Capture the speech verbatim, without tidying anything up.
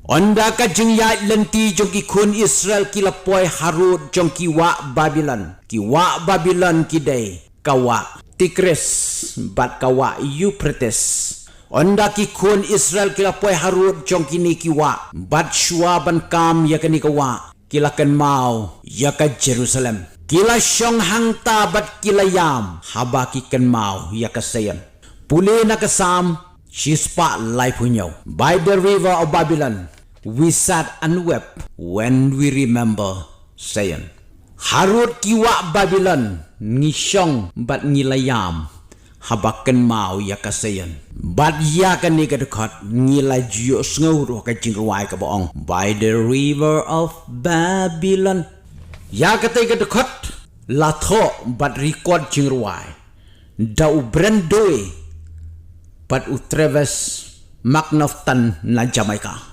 Ynda ka jingïaid lynti jong ki khun Israel ki la poi harud jong ki wah Babilon. Ki wah Babilon ki dei ka wah Tigris bad ka wah Euphrates. Ynda ki khun Israel ki la poi harud jong kine ki wah, bad shuwa ban kam ïa kane ka wah, ki la kynmaw ïa ka Jerusalem. Ki la shong hangta bad ki la ïam haba ki kynmaw ïa ka Sion. Pule na ka Salm shispah laiphew hynñiew. By the river of Babylon we sat and wept when we remember Zion. Harud ki wah Babilon ngi shong bad ngi la ïam haba kynmaw ïa ka Sion. Bad ïa kane ka dkhot ngi la ju ïohsngew ruh ka jingrwai kaba ong, By the river of Babylon. Ïa katei ka dkhot la thoh bad record jingrwai da u Brent Dewey bad u Travis McNaughton na Jamaica.